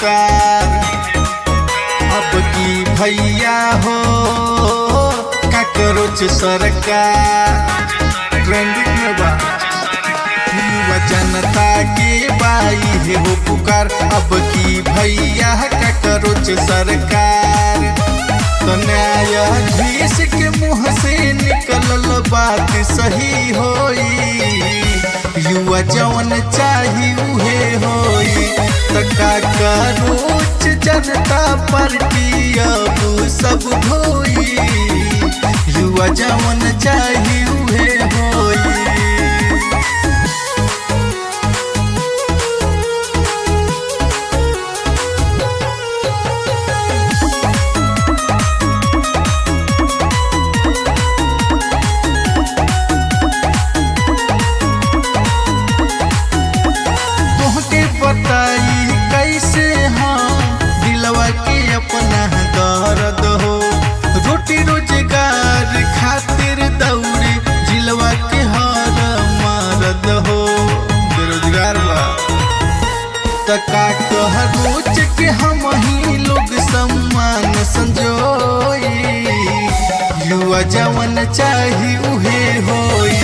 पुकार। अब की भैया हो काकरोच सरकार ट्रेंडिंग में बा। युवा जनता के बाई है हो पुकार, अब की भैया काकरोच सरकार। तो न्यायाधीश के मुंह से निकलल बात सही होई, युवा जवन चाही उहे होई। त काकरोच जनता पार्टी अब सब धोई, युवा जवन चाही उहे होई। तोहके बताई कैसे हम दिलवा के अपना दर्द हो, रोटी रोजगार खातिर दौड़े जिलवा के हर मर्द हो। बेरोजगार बा त का कह रोज के हम ही लोग सम्मान संजोई, युवा जवन चाही उहे होई।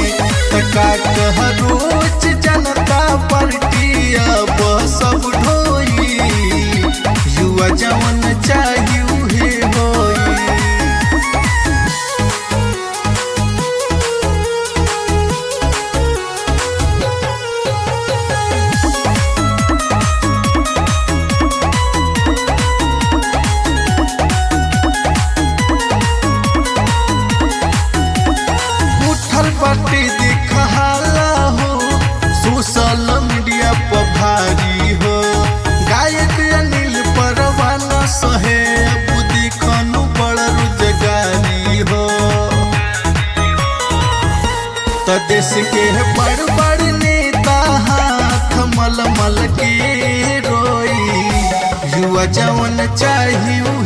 त का कह रोज जनता पार्टी अब सब ढोई, युवा जवन चाही उहे होई। उठल पाटी दिखहाला हो, सोशल मीडिया पर भारी हो। गायक अनिल परवाना सहे अब देखनु बड़ रोजगारी हो। त देश के बड़ बड़ नेता हाथ मल मल के रोई, युवा जवन चाही उहे